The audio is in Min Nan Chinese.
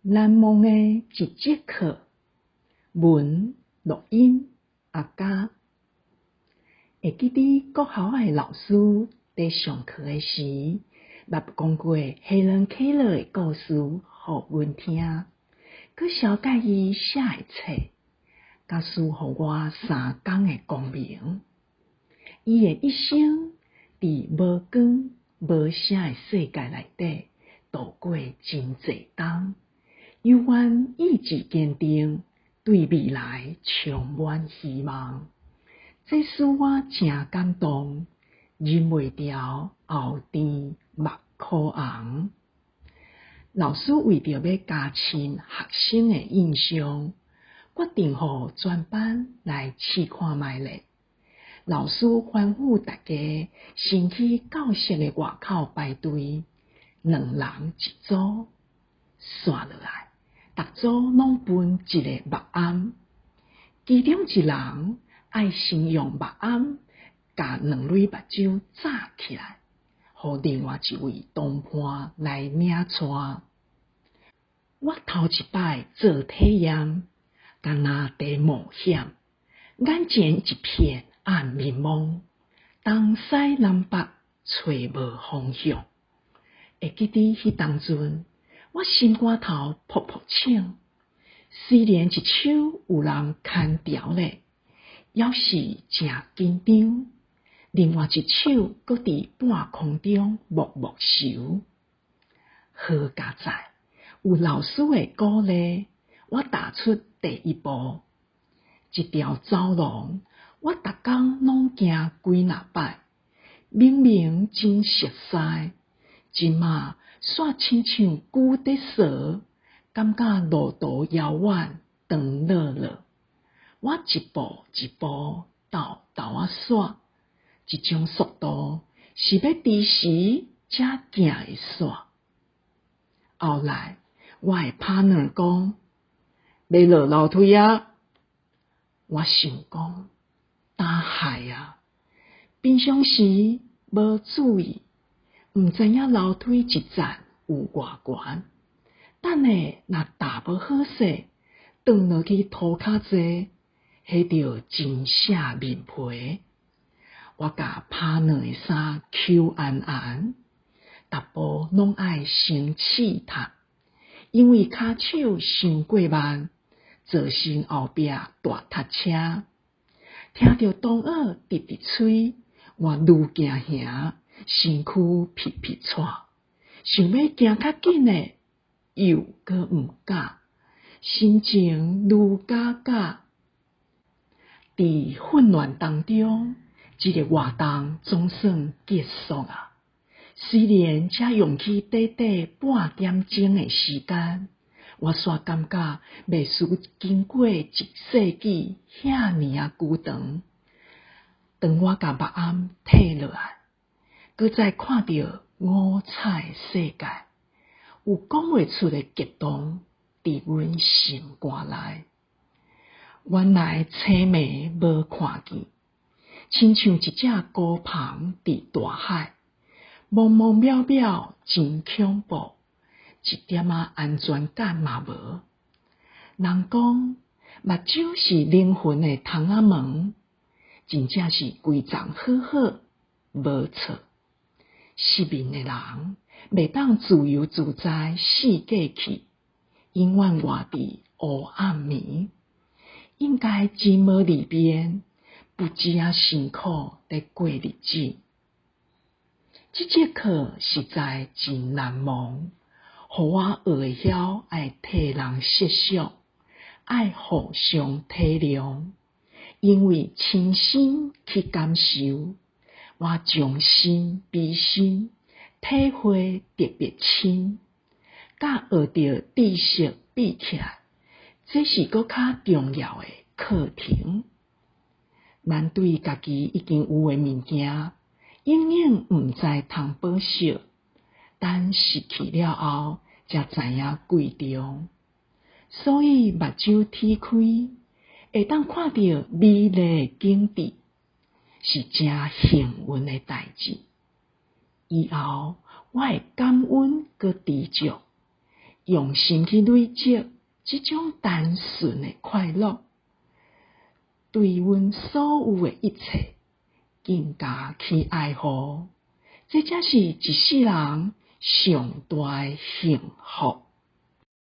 難忘的一節課，文錄音阿嘉。會記得國校的老師佇上課的時，捌講過黑倫凱勒的故事予阮聽，閣紹介伊寫的冊，佮賜予我三工的光明。伊的一生佇無光無聲的世界內底度過真濟冬，猶原意志堅定，對未來充滿希望。這使我誠感動，忍袂牢喉甜目箍紅。老師為著欲加深學生的印象，決定予全班來試看覓咧。老師吩咐大家先去教室的外口排隊，兩人一組，紲落來，逐組攏分一个木頷，其中一人愛先用木頷共兩蕊目睭紮起來，予另外一位同伴來領帶。我頭一擺做體驗，敢若佇冒險，眼前一片暗暝濛，東西南北揣無方向。會記得彼當陣，我心肝頭噗噗衝，雖然一手有人牽牢咧，猶是誠緊張；另外一手閣佇半空中摸摸泅。好佳哉，有老師的鼓勵，我踏出第一步。這條走廊，我逐工攏行幾若擺，明明真熟似，這馬煞親像龜佇趖，感覺路途遙遠，長落落。我一步一步沓沓仔煞，這種速度是欲佇時才行會煞。後來，我的 partner 講，欲落樓梯矣。我想講，膽害啊！平常時無注意，毋知影樓梯一層有偌懸。等下若踏無好勢，轉落去塗跤坐，彼著真卸面皮。我共 partner 的衫搝絚絚，逐步攏愛先試踏，因為跤手傷過慢，造成後壁大塞車。聽著同學直直催，我愈驚嚇，身軀皮皮掣，想欲行較緊的，又閣毋敢，心情愈加加。佇混亂當中，這个活動總算結束矣。雖然才用去短短半點鐘的時間，我煞感覺袂輸經過一世紀遐爾仔久長。當我共木頷退落來，閣再看著五彩世界，有講袂出的激動佇阮心肝內。原來青暝無看見，親像一隻孤帆佇大海，茫茫渺渺真恐怖，一點仔安全感嘛無。人講目睭是靈魂的窗仔門，真正是規層好好，無錯。失明的人袂當自由自在四界去，永遠活佇烏暗暝，應該真無利便，不止仔辛苦佇過日子。這節課實在真難忘，予我學會曉愛替人設想，愛互相體諒，因為親身去感受，我將心比心，體會特別深，佮學著知識比起來，這是閣較重要的課程。咱對家己已經有的物件，永遠毋知通保惜，等失去了後，才知影貴重。所以目睭鐵開，會當看著美麗的景致，是誠幸運的代誌。以後我會感恩閣知足，用心去累積這種單純的快樂，對阮所有的一切更加去愛護，這才是一世人上大的幸福。